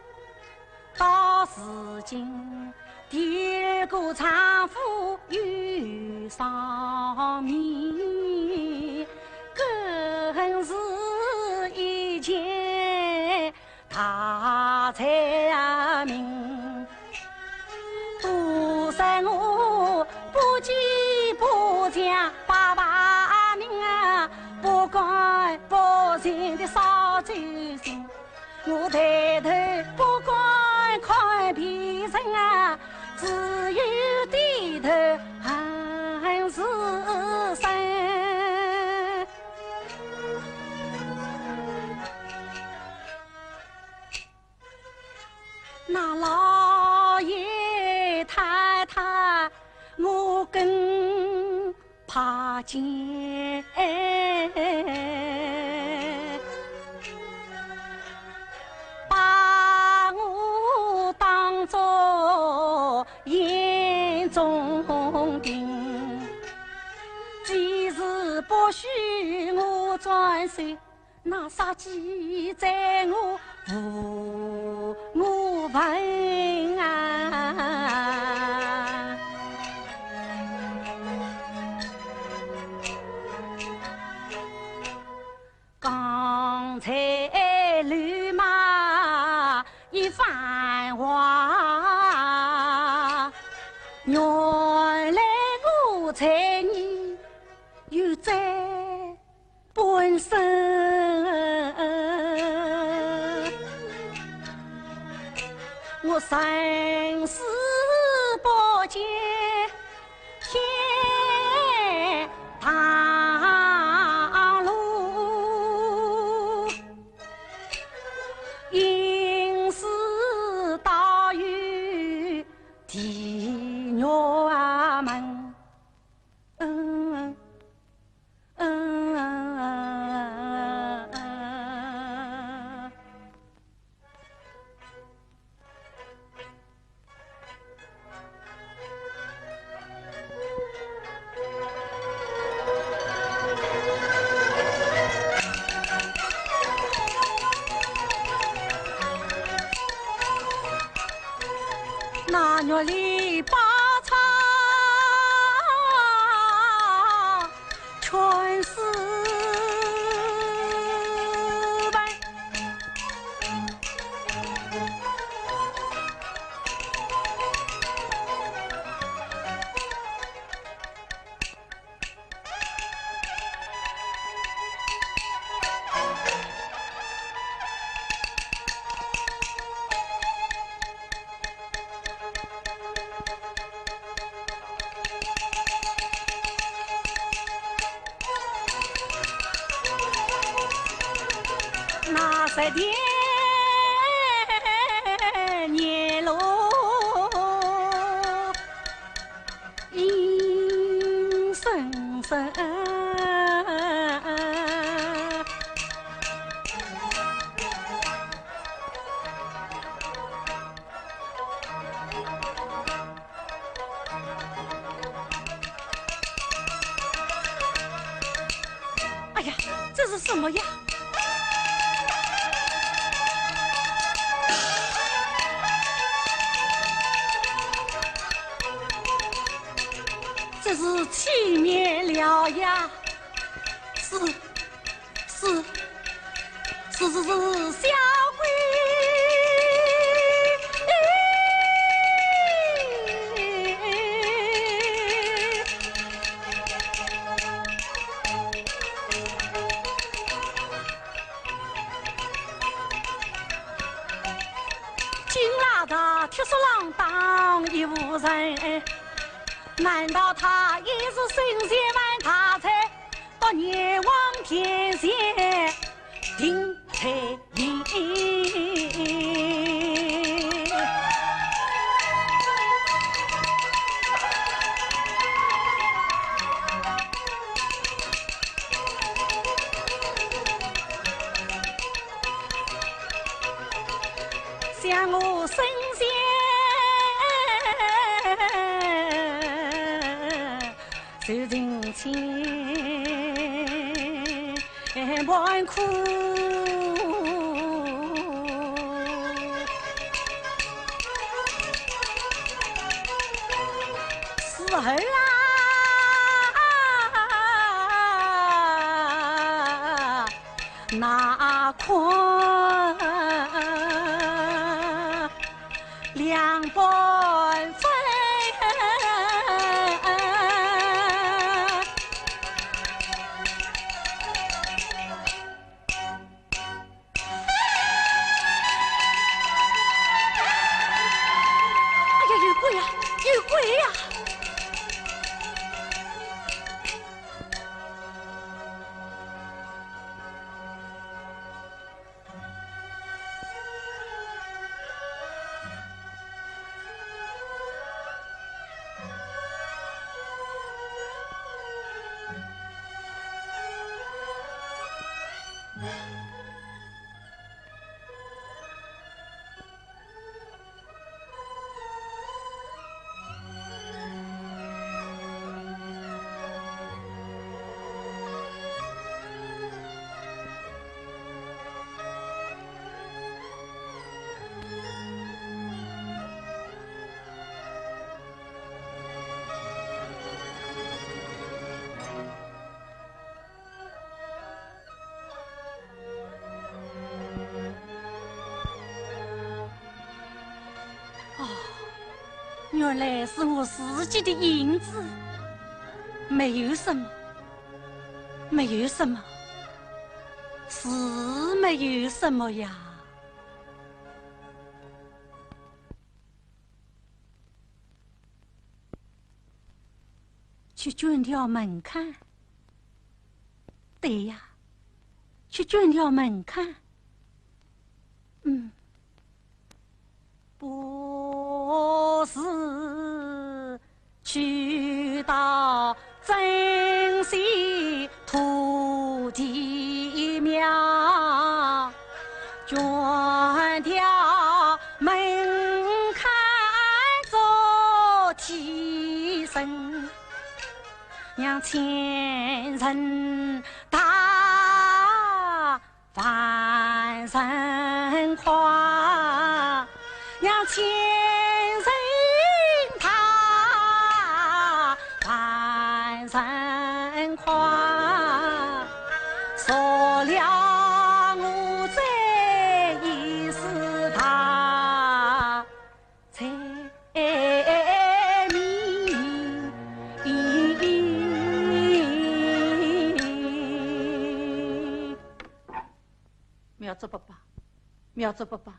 到如今，第二个丈夫又丧命，更是一件 大才名。都说我不急不强把把命啊，不干不净的少走心。我抬头不敢看别人啊，只有低头还是身。 那老爷太太，我更怕见，把我当作眼中钉。既是不许我转身， 那杀机在我无我份啊。刚才刘妈一番话，原来我才你有在 本身。我生死不见天堂路，因此倒有地狱门。嗯。 嗯。那玉里宝钗 全是白。那十殿阎罗阴森森。 哎呀，这是什么呀？这是气灭了呀！是，是， 是是是，小鬼。金拉的铁索郎当一无人，难道他也是神仙犯大罪？ 到阎王殿前定罪名。想我身前 受尽气，盘苦，死后啊，哪堪两半分？ 哎呀，有鬼呀，有鬼呀！ 哦，原来是我自己的影子。没有什么，没有什么，是没有什么呀。 去捐条门槛。对呀，去捐条门槛。嗯。不是去到珍稀土地庙，捐条门槛做替身，让千人踏 万人跨，让千人踏万人跨，说了我这一世大 财迷。苗族伯伯，苗族伯伯，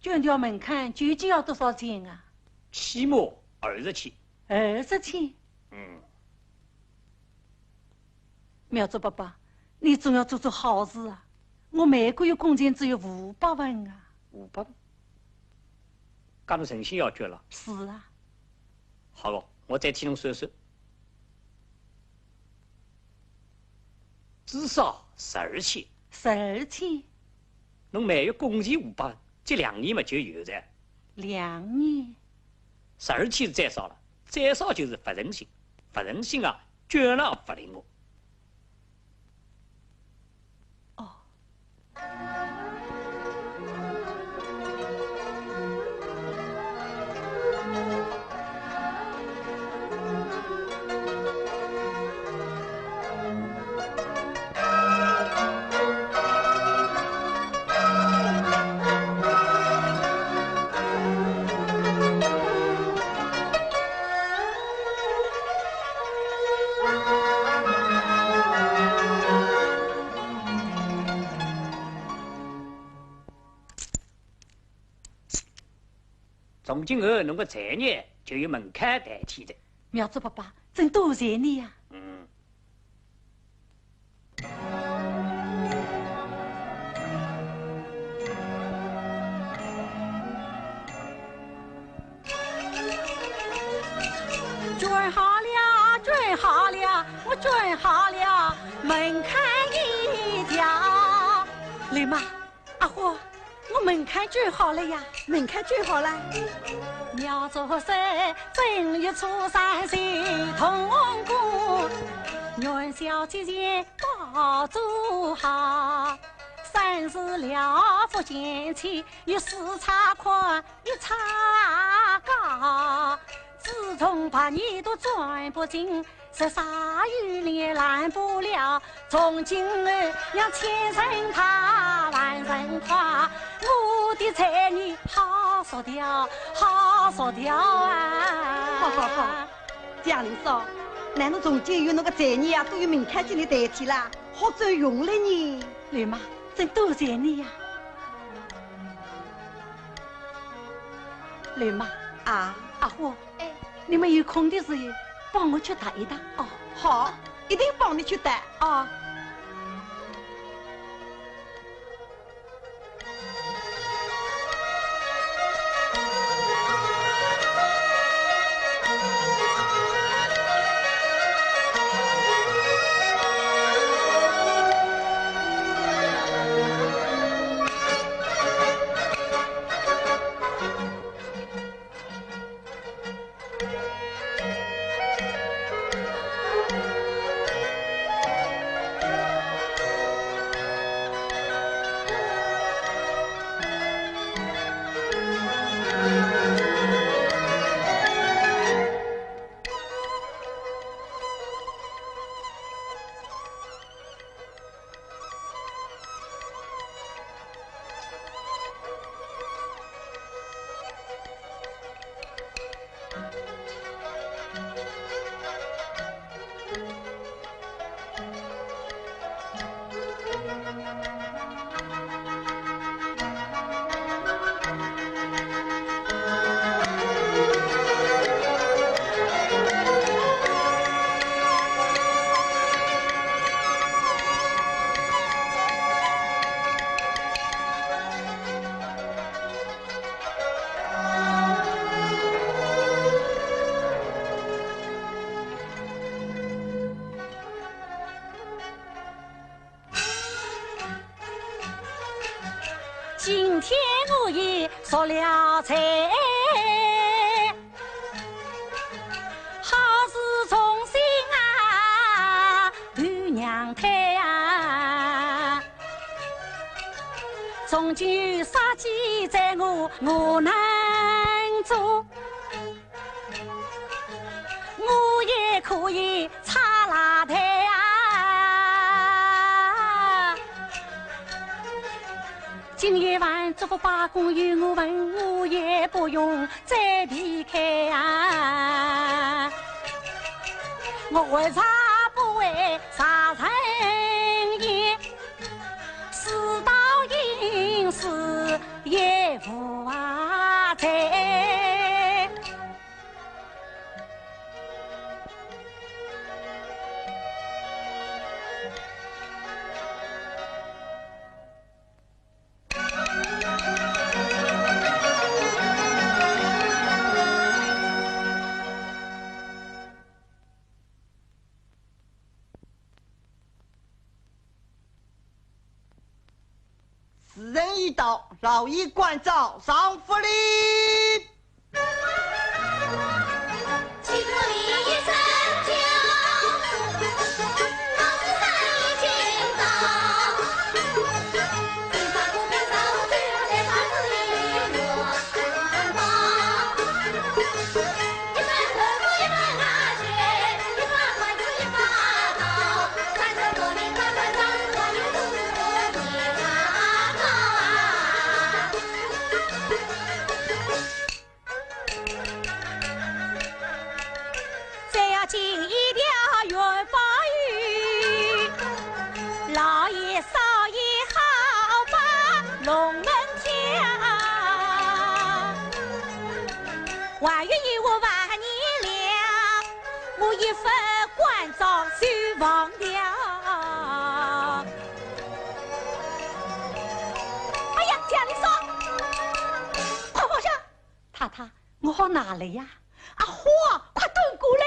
捐条门槛究竟要多少钱啊？起码二十千。二十千？嗯。 苗族伯伯，你总要做做好事啊！我每个月工钱只有五百文啊。五百文？搿侬诚心要捐了？是啊。好哦，我再替侬算算。至少十二千。十二千？侬每月工钱五百，搿两年嘛就有哉。两年？十二千是最少了，最少就是勿诚心。勿诚心啊，捐了勿灵哦。 哦。 从今后，侬个罪孽就由门槛代替的。苗族伯伯，真多谢你呀。嗯。 捐好了，捐好了，我捐好了，门槛一条。林妈，阿花，我门槛捐好了呀。门槛捐好了。苗族山，正月初三是童工，元宵节前到好做好，三十两不嫌弃，有四尺宽，一尺高。自从八年都钻不进，十三余年烂不了。从今后让千人怕，万人夸，我的才艺好说掉，好说掉啊！好好好，祥林嫂，难道从今后侬个才艺啊，都由门槛进来代替啦？ 好走运了呢。刘妈，真多谢你呀。刘妈，啊？阿花，哎。你们有空的时候，帮我去踏一踏。哦，好，一定帮你去踏。哦。 今天我也说了才，好事从心啊，与娘胎啊。从今杀鸡宰鹅我能做， 我也可以拆蜡台啊。今夜饭做个罢工，有我份，我也不用再离开啊。我为啥不为啥人也，事到应时也无啊罪。 时辰已到，老爷关照上福礼。再要进一条元宝鱼，老爷少爷好把龙门跳。还有一壶万年良，我一份关照就忘掉。哎呀，祥林嫂，快放下！太太，我好拿了呀。阿花，快端过来！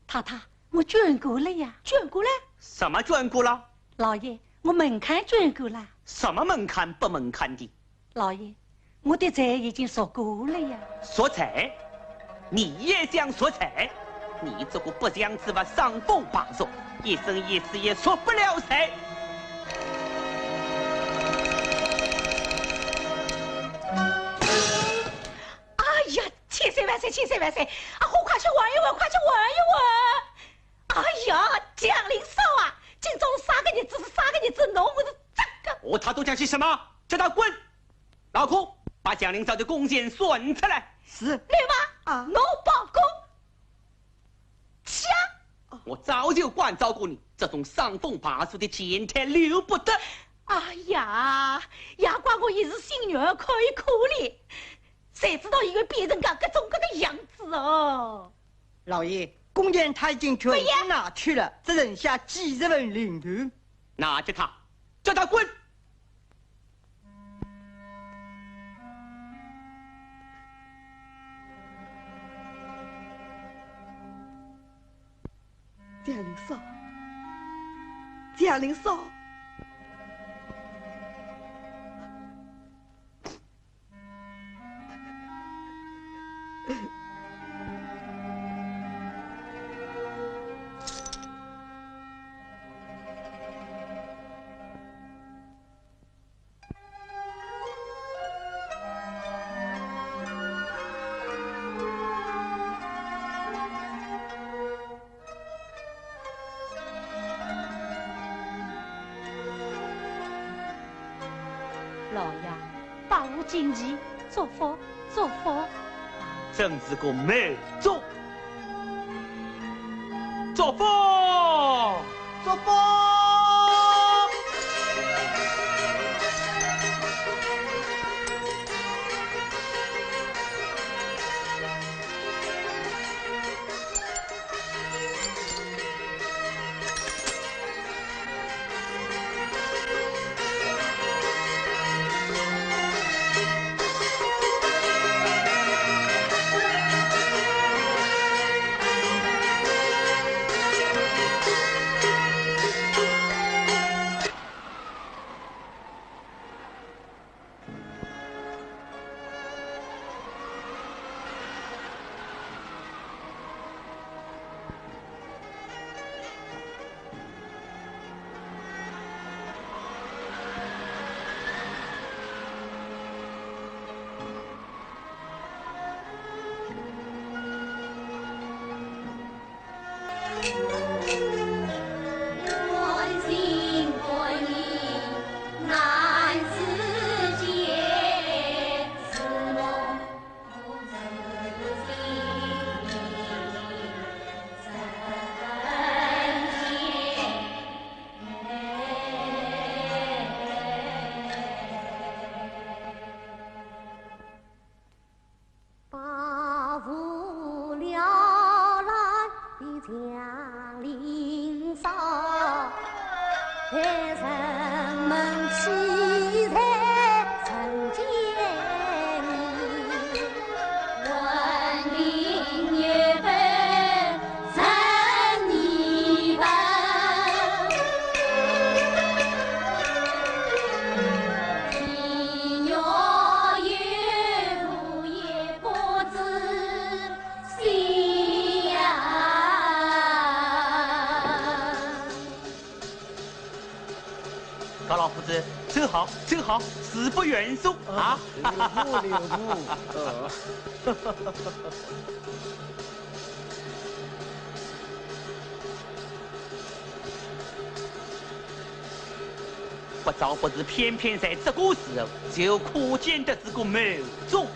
太太，我捐过了呀。捐过了？什么捐过了？老爷，我门槛捐过了。什么门槛不门槛的？ 老爷，我的罪已经赎过了呀。赎罪？你也想赎罪？你这个不祥之物，上供拜赎，一生一世也赎不了罪。哎呀，千岁万岁，千岁万岁！啊，快去问一问，快去问一问！哎呀，祥林嫂啊，今朝啥个日子是啥个日子，侬勿是这个……我他都讲些什么？叫他滚！老孔，把祥林嫂的工钱算出来。是。来吧，啊，侬报工。 枪！我早就关照过你，这种伤风败俗的贱胎留不得。哎呀，也怪我一时心软，可以可怜，谁知道伊会变成个各种各个样子哦。老爷，工钱他已经全部拿去了，只剩下几十文零头。拿着他，叫他滚！ 祥林嫂，祥林嫂。 老爷，百无禁忌，祝福，祝福。真是个妙祝。祝福，祝福。 高老夫子，走好，走好，恕不远送啊！留步，留步。呃。 不招不是，偏偏在这个时候，就可见得是个妙祝。